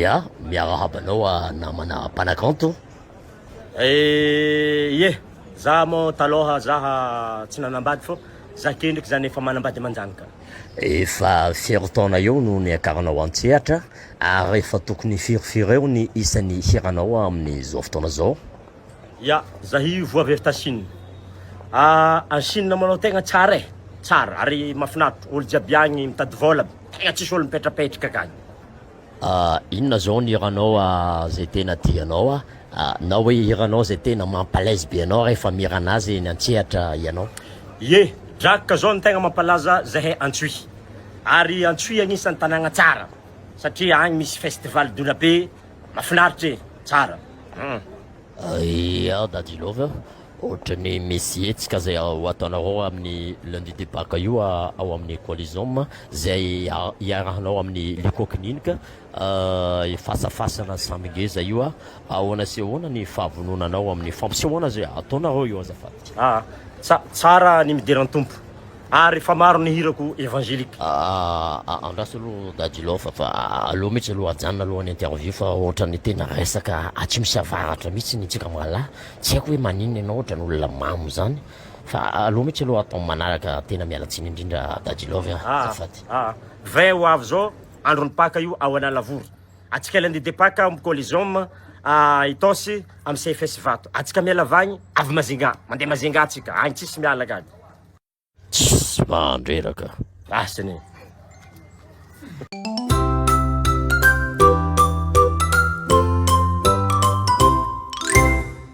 Ya, miarahaba anao namana mpanakanto. Ie, za moa taloha za tsy nanambady fô za kendriky zany efa manambady aman-janaka. Efa firy taona eo no niakaranao an-tsehatra ary efa tokony firifiry eo ny isan'ny hiranao amin'izao fotoana izao? Ya, za io voa avy ta Chine. En Chine manao tegna tsara e, tsara ary mahafinaritra, olo jiaby agny mitady vôla aby, tegna tsisy olo mipetrapetraka akagny. Inona zao ny hiranao zay tena tianao na hoe hiranao zay tena mampalaise be anao rehefa mihira anazy eny antsehatra ianao? Ie, drakaka zao no tegna mampalaza zahay Antsohihy, ary Antsohihy agnisan'ny tanàgna tsara satria agny misy festival de la paix, mahafinaritra e, tsara. Hum. Ia Daddy Love, ohatran'ny misy hetsika zay ho ataonareo amin'ny lundi de Pâques io ao amin'ny Coliseum zay iarahanao amin'ny Lico Clinic, fasafasana samy ngeza io, ahoana sy ahoana ny fahavononanao amin'ny fampisehoana zay ataonareo io azafady? Ah, tsa- tsara ny midera ny Tompo ary efa maro ny hirako évangélique. Ah, andraso aloha Daddy Love fa aleo mihitsy aloha ajanona aloha ny interview fa ohatran'ny tena resaka atsimo sy avaratra mihitsy ny antsika mirahalahy, tsy haiko hoe maninona ianao ohatran'ny olona mamo zany fa aleo mihitsy aloha atao manaraka, tena miala tsiny indrindra Daddy Love a, Ah, azafady. ah, 20 ho avy zao andron'ny Paka io ao Analavory. Atsika lundi de Paka ao Coliseum Itaosy amin'ny CFS Ivato. Atsika miala avy agny avy Majunga, mandeha Majunga atsika, agny tsisy miala akagny. Tsisy mandreraka. Asany.